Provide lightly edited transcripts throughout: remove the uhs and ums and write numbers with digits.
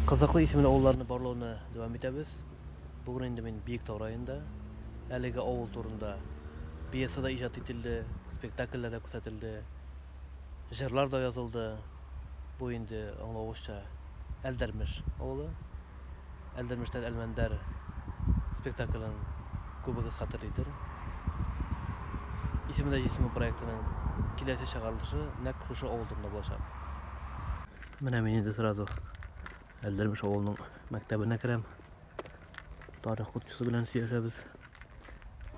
Кызыклы исемле авылларны барлауны дәвам итәбез. Бүген инде мин Биектау районында. Әлеге авыл турында пьеса да иҗат ителде, спектакльләр дә күрсәтелде, җырлар да язылды. Бу инде, аңлавыгызча, Әлдермеш авылы. Әлдермештән Әлмәндәр спектаклен күбегез хәтерлидер. Исемендә җисеме проектының киләсе чыгарылышы нәкъ шушы авыл турында булачак. Менә мин инде сразу Әлдермеш авылының мәктәбенә керәм. Тарих укытучысы белән сөйләшәбез.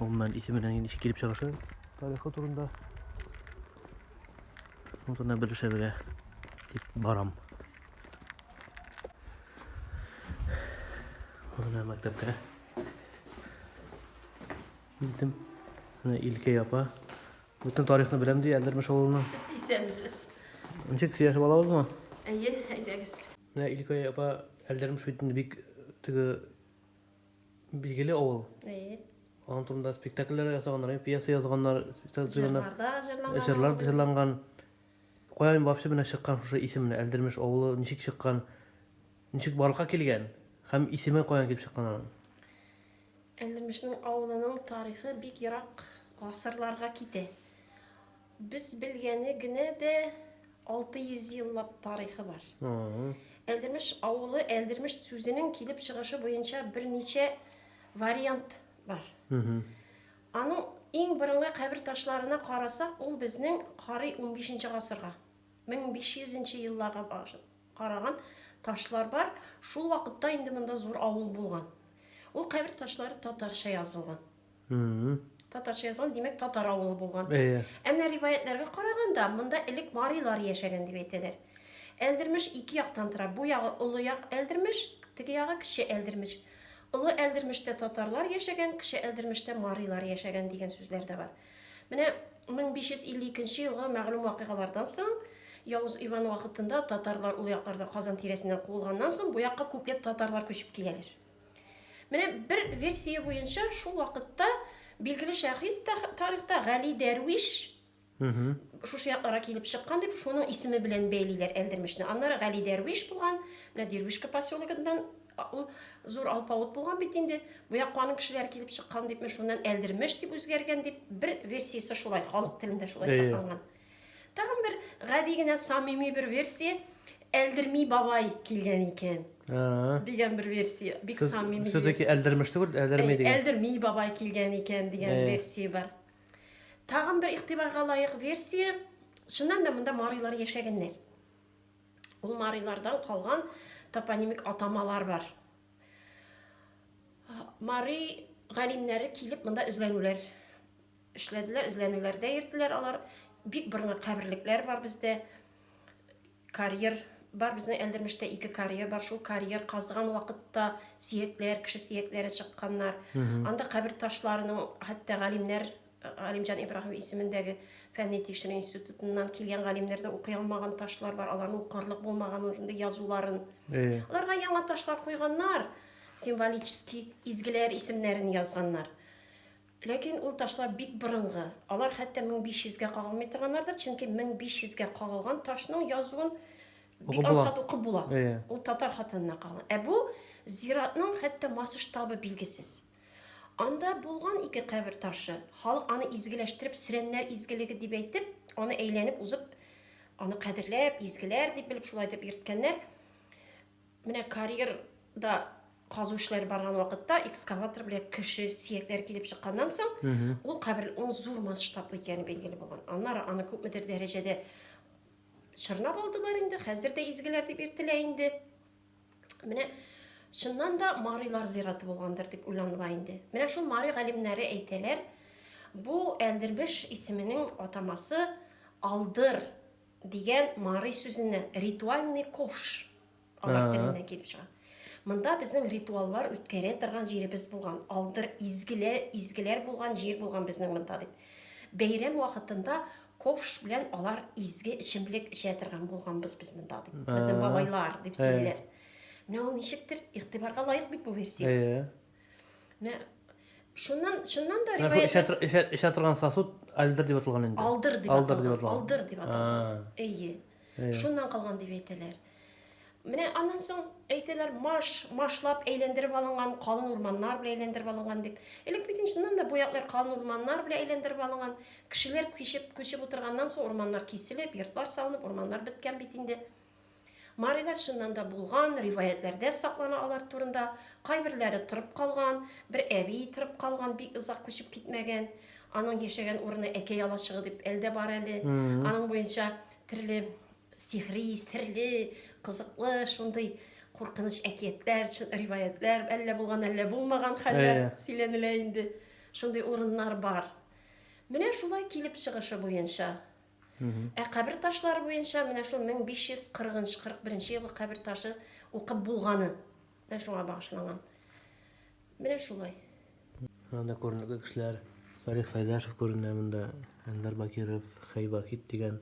Гомумән, исеменең ничек килеп чыгышы, тарихы турында. Шул турында белешергә дип барам. Менә мәктәпкә килдем. Менә Илкәй апа. Бөтен тарихны беләм ди Әлдермеш авылының. Исәнмесез. Ничек сөйләшеп алабызмы? Әйе, әйдәгез. Менә Илкәй апа, Әлдермеш бит инде бик теге билгеле авыл. Әйе. Аның турында спектакльләр ясаганнар, пьеса язганнар, спектакль куйганнар. Җырлар да җырланган. Җырлар җырланган. Каян вообще менә чыккан шушы исем менә Әлдермеш авылы ничек чыккан, ничек барлыкка килгән һәм исеме каян килеп чыккан аның? Әлдермешнең авылының тарихы бик ерак гасырларга китә. Без белгәне генә дә 600 еллап тарихы бар. Әлдермеш авылы Әлдермеш сүзенең килеп чыгышы буенча берничә вариант бар. Аның иң борынгы кабер ташларына карасак, ул безнең карый унбишенче гасырга, 1500 нче елларга караган ташлар бар. Шул вакытта инде монда зур авыл булган. Ул кабер ташлары татарча язылган. Татарча язылган, димәк, татар авылы булган. Ә менә риваятьләргә караганда, монда элек марилар яшәгән дип әйтәләр. Әлдермеш ике яктан тора. Бу ягы Олы як Әлдермеш, теге ягы Кече Әлдермеш. Олы Әлдермештә татарлар яшәгән, Кече Әлдермештә марилар яшәгән дигән сүзләр дә бар. Менә 1552 нче елгы мәгълүм вакыйгалардан соң, Явыз Иван вакытында татарлар ул якларда Казан тирәсеннән куылганнан соң, бу якка күпләп татарлар күчеп киләләр. Менә бер версия буенча, шул вакытта билгеле шәхес тарихта Гали Дәрвиш Шушы якларга килеп чыккан дип, шуның исеме белән бәйлиләр Әлдермешне. Аннары Гали Дәрвиш булган, менә Дервишка поселогыннан ул зур алпавыт булган бит инде. Бу якка аның кешеләре килеп чыккан дипме, шуннан Әлдермеш дип үзгәргән дип, бер версиясе шулай, халык телендә шулай сакланган. Тагын бер гади генә самими бер версия, Әлдерми бабай килгән икән дигән бер версия, бик самими версия. Все-таки Әлдермеш түгел, Әлдерми дигән. Әлдерми бабай килгән икән дигән версия бар. Тагын бер игътибарга лаек версия, чыннан да монда марилар яшәгәннәр. Ул марилардан калган топонимик атамалар бар. Мари галимнәре килеп монда эзләнүләр эшләделәр, эзләнүләрдә йөрделәр алар. Бик борынгы каберлекләр бар бездә. Карьер бар, безнең Әлдермештә ике карьер бар. Шул карьер казыган вакытта сөякләр, кеше сөякләре чыкканнар. Анда кабер ташларының хәтта галимнәр, Галимҗан Ибраһимов исемендәге фәнни тикшеренү институтыннан килгән галимнәр дә укый алмаган ташлар бар, аларны укырлык булмаган шундый язуларын. Аларга яңа ташлар куйганнар, символический изгеләр исемнәрен язганнар. Ләкин ул ташлар бик борынгы. Алар хәтта 1500 гә кагылмый торганнардыр, чөнки 1500 гә кагылган ташның язуын бик ансат укып була. Ул татар хатынына кагылган. Ә бу зиратның хәтта масштабы билгесез. Анда булган ике кабер ташы, халык аны изгеләштереп, сөрәннәр изгелеге дип әйтеп, аны әйләнеп узып, аны кадерләп, изгеләр дип белеп шулай дип йөрткәннәр. Менә карьерда казу эшләре барган вакытта экскаватор белән кеше сөякләре килеп чыкканнан соң, ул каберлекнең зур масштаблы икәне билгеле булган. Аннары аны күпмедер дәрәҗәдә чорнап алдылар инде, хәзер дә изгеләр дип йөртелә инде. Менә чыннан да марилар зираты булгандыр дип уйланыла инде. Менә шул мари галимнәре әйтәләр, бу Әлдермеш исеменең атамасы Алдыр Дигән мари сүзеннән, ритуальный ковш, алар теленнән килеп чыга. Монда безнең ритуаллар үткәрә торган җиребез булган, алдыр изгеләр, изгеләр булган җир булган безнең монда дип. Бәйрәм вакытында ковш белән алар изге эчемлек эчә торган булганбыз без монда дип. Безнең бабайлар дип сөйлиләр. Менә ул ничектер игътибарга лаек бит бу версия. Менә шуннан, чыннан да риваятьләр... Эчә, эчә торган сосуд альдыр дип аталган инде. Алдыр дип аталган. Алдыр дип аталган. Әйе. Шуннан калган дип әйтәләр. Менә аннан соң әйтәләр, маш, машлап әйләндереп алынган, калын урманнар белән әйләндереп алынган дип. Элек бит инде чыннан да бу яклар калын урманнар белән әйләндереп алынган. Кешеләр күчеп, күчеп утырганнан соң урманнар киселеп, йортлар салынып, урманнар беткән бит инде. Марилар чыннан да булган, риваятьләрдә саклана алар турында. Кайберләре торып калган, бер әби торып калган, бик озак күчеп китмәгән. Аның яшәгән урыны Әкәй алачыгы дип әле дә бар әле. Аның буенча төрле сихри, серле, кызыклы шундый куркыныч әкиятләр, чын риваятьләр, әллә булган, әллә булмаган хәлләр сөйләнелә инде. Шундый урыннар бар. Менә шулай килеп чыгышы буенча. Ә кабер ташлары буенча менә шул 1540 41 елгы кабер ташы укып булганы. Менә шуңа багышланган. Менә шулай. Анда күренекле кешеләр, Салих Сайдашев күренә монда, Әнвәр Бакиров, Хәй Вахит дигән,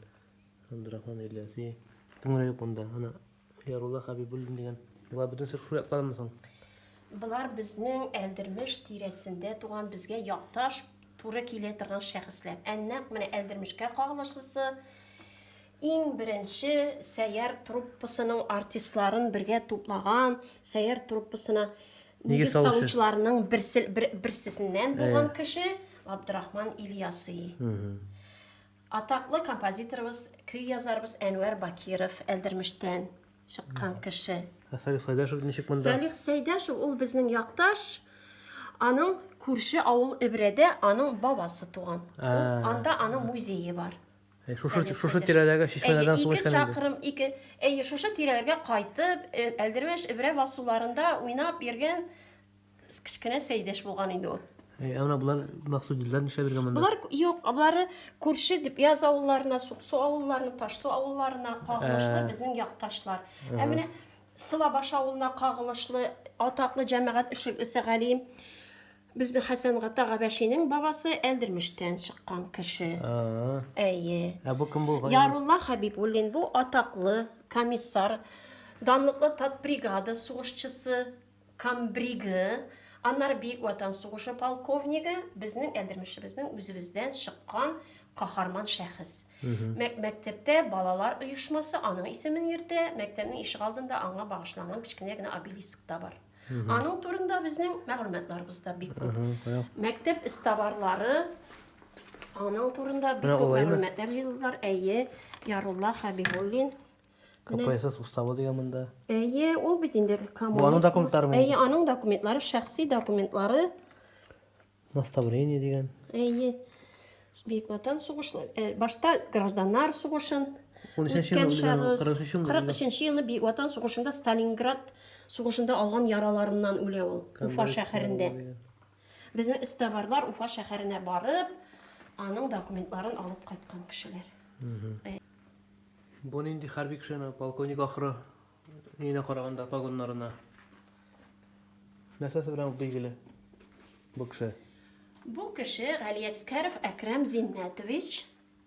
Абдурахман Ильяси. Кем генә юк монда. Ана Ярулла Хәбибуллин дигән. Болар бөтенесе шул яклармы соң? Болар безнең Әлдермеш тирәсендә туган, безгә якташ, туры килә торган шәхесләр. Ә нәкъ менә Әлдермешкә кагылышлысы, иң беренче Сәйяр труппасының артистларын бергә туплаган, Сәйяр труппасына нигез салучыларның берсе, бер, берсесеннән булган кеше Габдрахман Ильяси. Атаклы композиторыбыз, көй язарыбыз Әнвәр Бакиров Әлдермештән чыккан кеше. Ә Салих Сәйдәшев ничек монда? Салих Сәйдәшев ул безнең якташ. Аның күрше авыл Эбрәдә аның бабасы туган. Ул, анда аның музее бар. Шушы шушы тирәдәге чишмәләрдән су эчкән. Ике чакрым, ике. Әйе, шушы тирәләргә кайтып, Әлдермеш Эбрә басуларында уйнап йөргән Кечкенә Сәйдәш булган инде ул. Ә менә болар Максудилар нишләп йөргән монда? Болар юк, болары күрше дип Яз авылларына, Суксу авылларына, Ташсу авылларына кагылышлы безнең якташлар. Ә менә Сылабаш авылына кагылышлы атаклы җәмәгать эшлеклесе галим безнең Хәсәнгата Габәшинең бабасы Әлдермештән чыккан кеше. Әйе. Ә бу кем булган? Ярулла Хәбибуллин бу атаклы комиссар, данлыклы татбригада сугышчысы, Комбригы, аннары Бөек Ватан сугышы полковнигы, безнең Әлдермешебезнең үзебездән чыккан каһарман шәхес. Мәктәптә балалар оешмасы аның исемен йөртә, мәктәпнең ишегалдында аңа багышланган кечкенә генә обелиск та бар. Аның турында безнең мәгълүматларыбыз да бик күп. Мәктәп эзтабарлары аның турында бик күп мәгълүматлар җыйдылар. Әйе, Ярулла Хәбибуллин. КПСС уставы дигән монда. Әйе, ул бит инде коммунист. Бу аның документларымы? Әйе, аның документлары, шәхси документлары. Наставление дигән. Әйе. Бөек Ватан сугышы, э, башта гражданнар сугышын үткән шәхес. 43 елны Бөек Ватан сугышында Сталинград сугышында алган яраларыннан үлә ул, Уфа шәһәрендә. Безнең эзтабарлар Уфа шәһәренә барып, аның документларын алып кайткан кешеләр. Бу нинди хәрби кеше ана, полковник ахры, ниенә караганда, погоннарына. Нәрсәсе белән ул билгеле бу кеше? Бу кеше Галиәскәров Әкрәм Зиннәтович,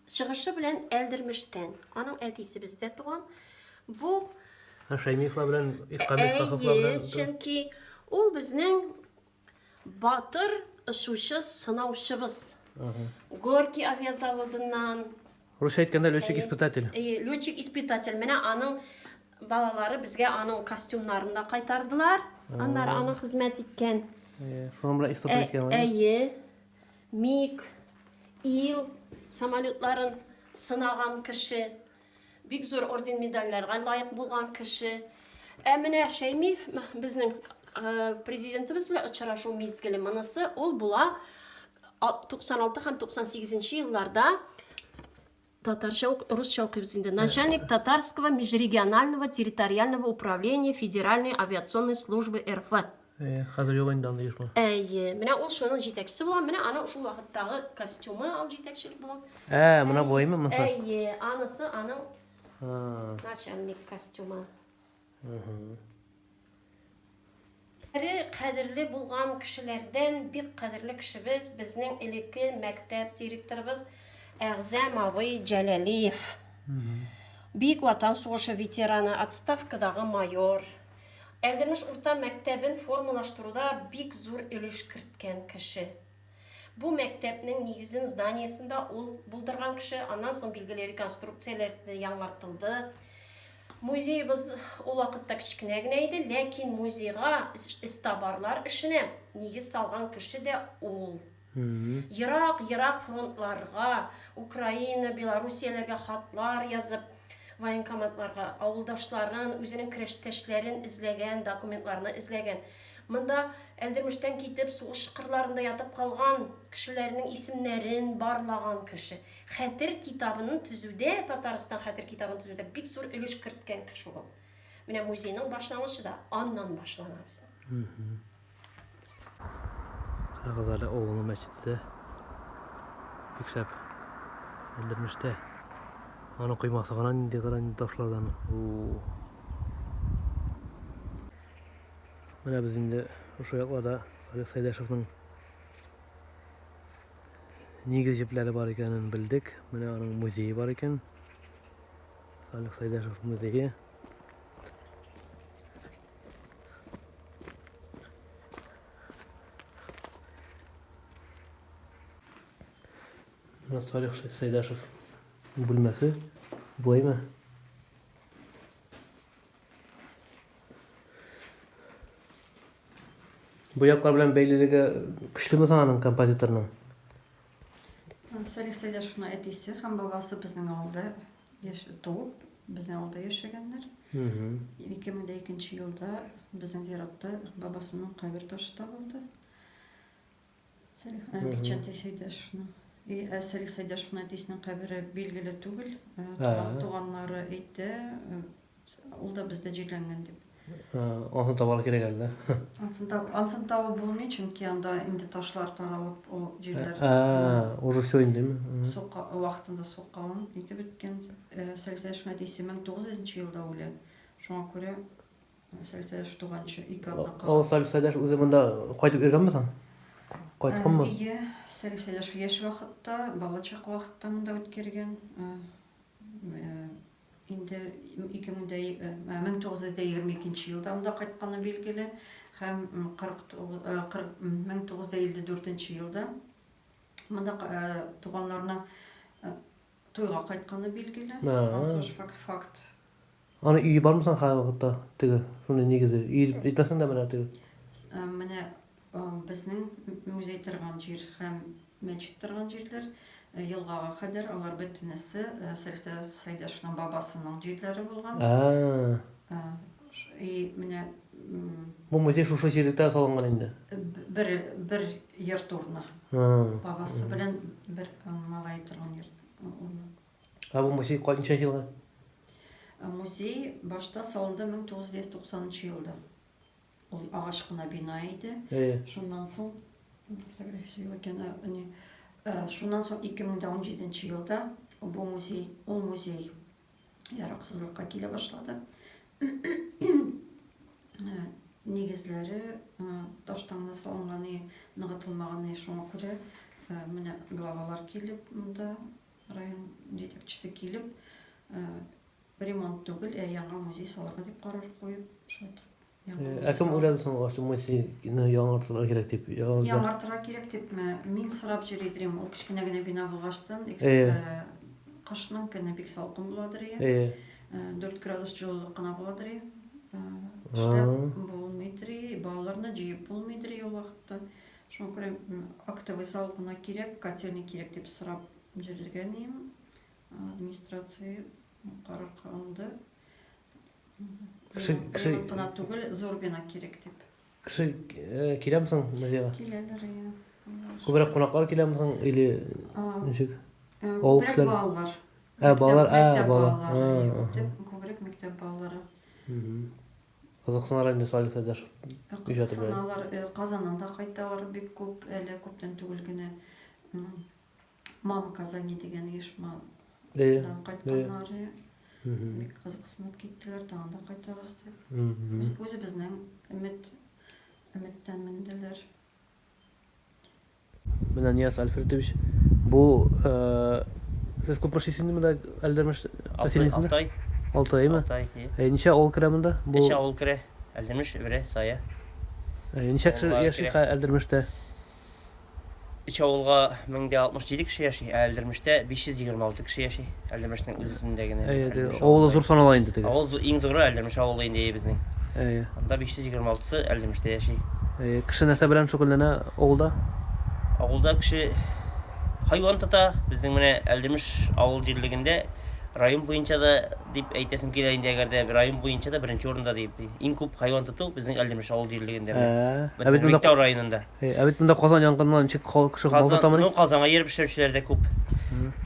чыгышы белән Әлдермештән. Аның әтисе бездә туган. Бу Шәймиевлар белән, Камил Исхаковлар белән. Әйе, чөнки ул безнең Батыр очучы сынаучыбыз. Горький авиазаводыннан. Русча әйткәндә, летчик-испытатель. Әйе, летчик-испытатель. Менә аның балалары безгә аның костюмнарын да кайтардылар. Аннары аның хезмәт иткән. Әйе, шуның белән испытать иткән. Әйе. МиГ, Ил самолетларын сынаган кеше. Бик зур орден-медальләргә лаек булган кеше. Ә менә Шәймиев безнең президентыбыз белән очрашу мизгеле монысы ул була 96 һәм 98 елларда татарча русча укыйбыз инде. Начальник Татарского межрегионального территориального управления Федеральной авиационной службы РФ. Әйе, хәзер юк инде андый оешма. Әйе, менә ул шуның җитәкчесе була, менә аның шул вакыттагы костюмы ал җитәкчелек була. Ә, менә болаймы монысы? Әйе, анысы аның начальник костюмы. Әре кадерле булган кешеләрдән бик кадерле кешебез, безнең элекке мәктәп директорыбыз Әгъзәм абый Җәләлиев. Бөек Ватан сугышы ветераны, отставкадагы майор. Әлдермеш урта мәктәбен формалаштыруда бик зур өлеш керткән кеше. Бу мәктәпнең нигезен, зданиесен дә ул булдырган кеше. Аннан соң, билгеле, реконструкцияләр яңартылды. Музеебыз ул вакытта кечкенә генә иде, ләкин музейга эзтабарлар эшенә нигез салган кеше дә ул. Ерак-ерак фронтларга, Украина, Белоруссияләргә хатлар язып, военкоматларга авылдашларын, үзенең көрәштәшләрен эзләгән, документларны эзләгән. Монда Әлдермештән китеп, сугыш кырларында ятып калган кешеләрнең исемнәрен барлаган кеше. Хәтер китабын төзүдә, Татарстан хәтер китабын төзүдә бик зур өлеш керткән кеше ул. Менә музейның башлангычы да аннан башлана безнең. Карагыз әле авылның мәчете. Бик шәп. Әлдермештә. Аның коймасы гына нинди гранит ташлардан. Менә без инде шушы якларда Салих Сәйдәшевның нигез җепләре бар икәнен белдек. Менә аның музее бар икән. Салих Сәйдәшев музее. Менә Салих Сәйдәшев бүлмәсе. Болаймы? Бу яклар белән бәйлелеге көчлеме соң аның композиторның? Салих Сәйдәшевның әтисе һәм бабасы безнең авылда яш, туып, безнең авылда яшәгәннәр. 2002 елда безнең зиратта бабасының кабер ташы табылды. Салих Бикчәнтәй Сәйдәшевның. И, ә Салих Сәйдәшевның әтисенең кабере билгеле түгел. Туган, туганнары әйтә, Ул да бездә җирләнгән дип. Ансын табарга кирәк әле, да? Ансын таб, ансын табып булмый, чөнки анда инде ташлар таралып, ул җирләр. А, уже все индеме? Сука, вакытында суккан, итеп беткән. Салих Сәйдәшевнең әтисе 1900 нчы елда үлә. Шуңа күрә Салих Сәйдәшев туганчы ике атна кала. Ул Салих Сәйдәшев үзе монда кайтып йөргәнме соң? Кайтканмы? Ие, Салих Сәйдәшев яшь вакытта, балачак вакытта монда үткәргән. Инде 1922 нче елда монда кайтканы билгеле һәм 1954 нче елда монда туганнарына туйга кайтканы билгеле. Ансы факт, факт. Аның өе бармы соң хәзерге вакытта? Теге, шундый нигезе. Өй дип әйтмәсәң дә менә теге. Менә Безнең музей торган җир һәм мәчет торган җирләр елгага кадәр, алар бөтенесе Салих Сәйдәшевның бабасының җирләре булган. И менә. Бу музей шушы җирлектә салынган инде. Бер бер йорт урыны. Бабасы белән бер малае торган йорт урыны. Ә бу музей ничә елгы? Музей башта салынды 1990 нчы елда. Ул агач кына бина иде. Әйе. Шуннан соң фотографиясе юк икән, ни. Шуннан соң 2017 елда бу музей, ул музей яраксызлыкка килә башлады. Нигезләре таштан гына салынган, ныгытылмаган, шуңа күрә менә главалар килеп монда, район җитәкчесе килеп, Ремонт түгел, ә яңа музей салырга дип карар куеп, шулай итеп. Яңа музей Ә кем уйлады соң ошо музейны яңартырга кирәк дип? Яңартырга кирәк дипме? Мин сорап йөри идем. Ул кечкенә генә бина булгачтын, кышның көне бик салкын буладыр ие. 4 градус җылылык кына буладыр ие. Эшләп булмыйдыр ие, балаларны җыеп булмыйдыр ие ул вакытта. Шуңа күрә актовый зал гына кирәк, котельный кирәк дип сорап йөргән идем. Администрация карар кылынды. Кеше, кеше кына түгел, зур бина кирәк дип. Кеше киләме соң музейга? Киләләр, иә. Күбрәк кунаклар киләме соң или ничек? Авыл кешеләре. Балалар. Ә, балалар, ә, балалар. Күбрәк мәктәп балалары. Кызыксыналар инде Салих Сәйдәшев иҗаты белән. Кызыксыналар, Казаннан да кайталар бик күп, әле күптән түгел генә. Мама Казани дигән оешмадан кайтканнар. Бик кызыксынып киттеләр, тагын да кайтабыз дип. Үзебезнең өмет, өметтән менделәр. Менә Нияз Альфредович, бу сез күпме эшлисез инде монда Әлдермеш поселениесендә? Алты ай. Алты аймы? Алты ай, ие. Ничә авыл керә монда? Өч авыл керә. Әлдермеш, Өбрә, Сая. Ничә кеше яши Әлдермештә? Өч авылга 1067 кеше яши, ә Әлдермештә 526 кеше яши. Әлдермешнең үз үзендә генә. Әйе, теге авылы зур санала инде теге. Авыл иң зуры Әлдермеш авылы инде безнең. Әйе. Анда 526-сы Әлдермештә яши. Әйе, кеше нәрсә белән шөгыльләнә авылда? Авылда кеше хайван тота. Безнең менә Әлдермеш авыл җирлегендә район буенча да дип әйтәсем килә инде, әгәр дә район буенча да беренче урында дип. Иң күп хайван тоту безнең Әлдермеш авыл җирлегендә. Ә, ә бит монда Биектау районында. Әй, ә бит монда Казан янгыннан ничек халык кеше мал Казан, тотамыни? ну, Казанга йөреп эшләүчеләр дә күп.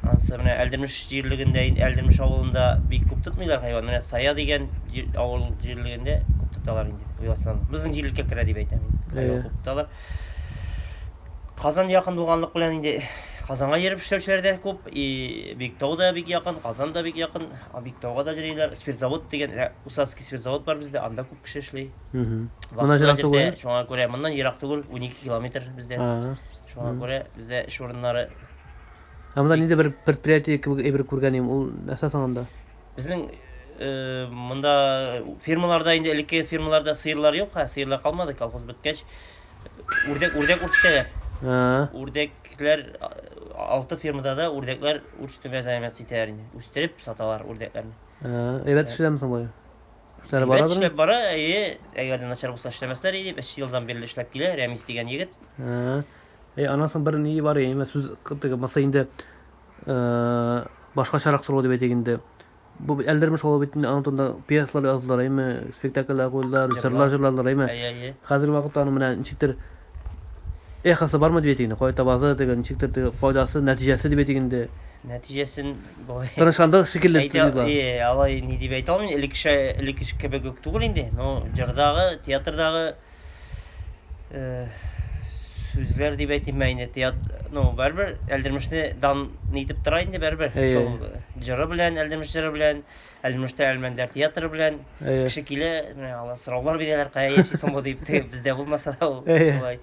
Анысы менә Әлдермеш җирлегендә, Әлдермеш авылында бик күп тотмыйлар хайван. Менә Сая дигән җир, авыл җирлегендә күп тоталар инде. Уйласаң, безнең җирлеккә керә дип әйтәм инде. Хайван Әйе. күп тоталар. Казан якын булганлык белән инде Казанга йөреп эшләүчеләр дә күп. И Биектау да бик якын, Казан да бик якын. Биектауга да йөриләр. Спиртзавод дигән, Усадский спиртзавод бар бездә, анда күп кеше эшли. Моннан ерак түгел. Шуңа күрә моннан ерак түгел, 12 километр бездә. Шуңа күрә бездә эш урыннары. Ә монда нинди бер предприятие кебек әйбер күргән идем, ул нәрсә соң анда? Безнең э, монда фермаларда инде элекке фермаларда сыерлар юк, ә сыерлар калмады, колхоз беткәч. Үрдәк, үрдәк үрчетәләр. Үрдәкләр алты фермада да үрдәкләр үрчетүгә заниматься итәләр инде. Үстереп саталар үрдәкләрне. Әйбәт эшләме соң болай? Эшләре барадыр? Эшләп бара, әйе. Әгәр дә начар булса эшләмәсләр иде. 5 елдан бирле эшләп килә Рәмис дигән егет. Әй, аннан соң бер ни бар, әмма сүз теге маса инде башкачарак сорау дип әйтик инде. Бу Әлдермеш авылы бит инде аның турында пьесалар яздылар, әйме, спектакльләр куйдылар, җырлар җырладылар, әйме. Әйе, әйе. Хәзерге вакытта аның менә ничектер эхосы бармы дип әйтик инде, кая табасы, теге ничектер теге файдасы, нәтиҗәсе дип әйтик инде. Нәтиҗәсен болай Тынычланды шикелле әйтә, э, алай ни дип әйтә алмыйм, элеккечә элекке кебек үк түгел инде. Но җырдагы, театрдагы э, сүзләр дип әйтимме инде, театр, ну, барыбер Әлдермешне дан нитеп тора инде барыбер. Шул җыры белән, Әлдермеш җыры белән, Әлдермештә Әлмәндәр театры белән кеше килә, менә алар сораулар бирәләр, кая яшисең бу дип, бездә булмаса да ул шулай.